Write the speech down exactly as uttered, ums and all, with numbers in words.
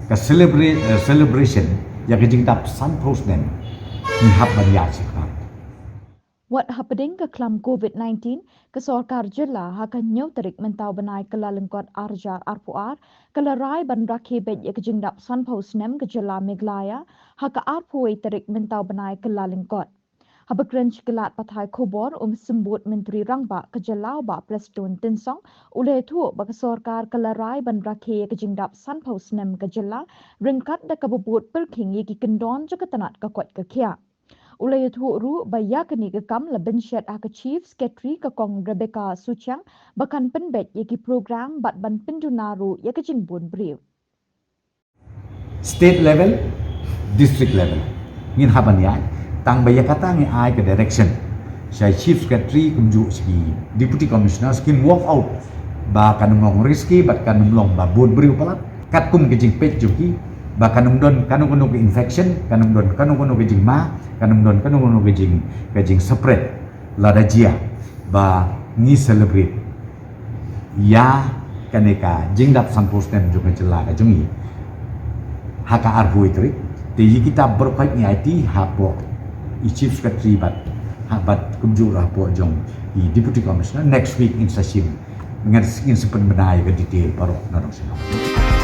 Ka celebra- eh, celebration ïa ka jingdap sanphew snem ngi hap ban ïaid shikar. Wat hapdeng ka khlam COVID-19, ka sorkar jylla ha ka hynñiew tarik mynta u bnai Kyllalyngkot arhajar arphew ar ka la rai ban rakhe beit ïa ka jingdap sanphew snem ka jylla Meghalaya ha ka arphew wei tarik mynta u bnai Kyllalyngkot. Haba kren sha ki lad pathai khubor, u Symbud Myntri Rangbah ka jylla u Bah Prestone Tynsong u la ïathuh ba ka sorkar ka la rai ban rakhe ïa ka jingdap sanphew snem ka jylla ryngkat da kaba bud pyrkhing ïa ki kyndon jong ka tnat ka koit ka khiah. U la ïathuh ruh ba ïa kane ka kam la pynshet ha ka Chief Secretary ka Kong Rebecca Suchiang ba kan pynbeit ïa ki program bad ban pynduna ruh ïa ka jingbun briew. State level, district level, ngin hap ban ïaid. Tang ba ïa kata ngi ai ka direction sha Chief Secretary kumjuh sha ki Deputy Commissioner, skin work out ba kan ym long risky bad kan ym long ba bud briew palat. Katkum ka jingpeit jong ki ba kan ym don kano kano ka infection, kan ym don kano kano ka jingma, kan ym don kano kano ka jing ka jing spread lada jia ba ngi celebrate ïa kane ka jingdap sanphew snem jong ka jylla ka jong ngi ha ka arphew wei tarik. Te ïa kita baroh khoit ngi aiti hapoh i Chief Secretary bad ha bad kumjuh hapoh jong i Deputy Commissioner. Next week ngin sa shim, ngin sa pynbna ïa ka detail baroh na dong shnong.